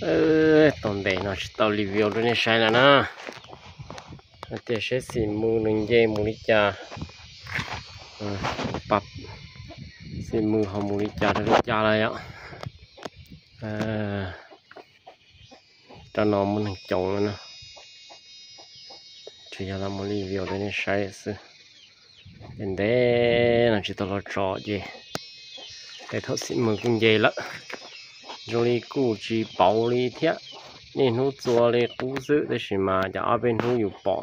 Tau ntev no tsis tau review rau nej saib lawm na. Tias seb xim mws nws nce mus li cas, xim mws ho mus li cas rau li cas lawm yom. Rau no muaj neeg coom lawm na. Tsuas yog los mus review rau nej saib xwb. Ntev no tsis tau los tso ces tej thaum xim mws kuj nce lawm. Zoo li kuj tsis pauv li thiab, niaj hnub txua li qub xwb, tab sis mas cas ob peb hnub yus pom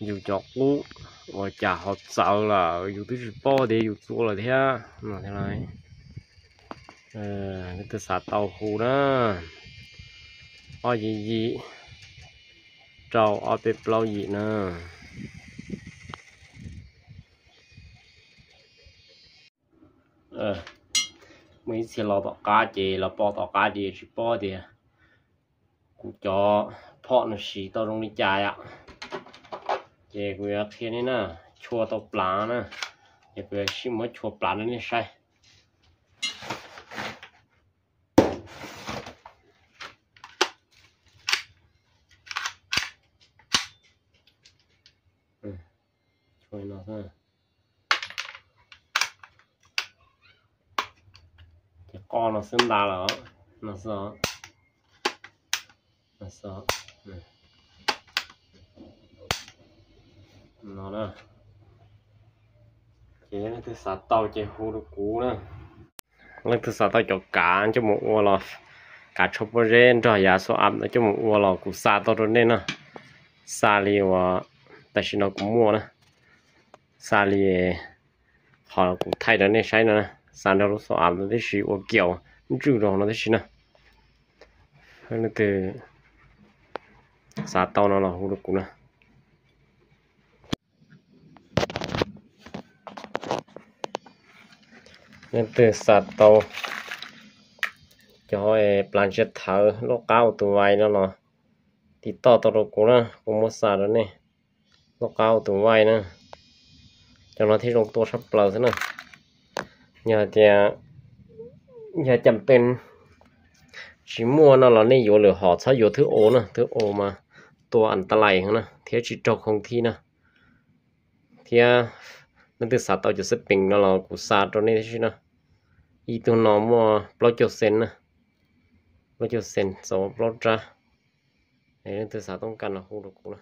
yus cov qub uas cas ho txawv lawm, yus twb tsis paub tias yus txua lawm thiab no thiab. Leej twg xav tau hu na, ob yim yim rau ob peb plaub yim na. Muaj ib txhia los tom qab ces los pom tom qab ces tsis paub tias kuv cov phom no siv tau zoo li cas yom. Ces kuv yuav qhia nej na, chua tau plav na, ces kuv yuav sim muab chua plav rau nej saib. Ces qoj no xwb nta lawm, no xwb, no xwb. No na, ces leej twg xav tau ces hu rau kuv na. Leej twg xav tau cov kav coj mus ua los, kav tsho pob zeb nrog yav xuab av no coj mus ua los kuv xa tau rau nej na. Xa li uas tam sim no kuv muaj na, xa li qhov kuv thaij rau nej saib no, xa nrog lub xuab av no tib si, ua kiaus ntswj rau no tib si na. Leej twg xav tau no los hu rau kuv na. Leej twg xav tau cov plav ntsia thawv lub qab ua tus vais no los tiv toj tau rau kuv na, kuv muab xa rau nej. Lub qab ua tus vais na, cov no thiaj zoo tua tshaj plaws xwb na. Yog hais tias yog cas pes tsis muaj no los nej yuav lwm hom, txhob yuav thwb o na, thwb o mas tua antalais na thiab tsis raug khoo thib na. Thiab leej twg xav tau cov xab peem no los kuv xa rau nej tib si na. Ib tug no muaj plaub caug xees na, plaub caug xees txaus plaub rab. Leej twg xav tau no hu rau kuv na.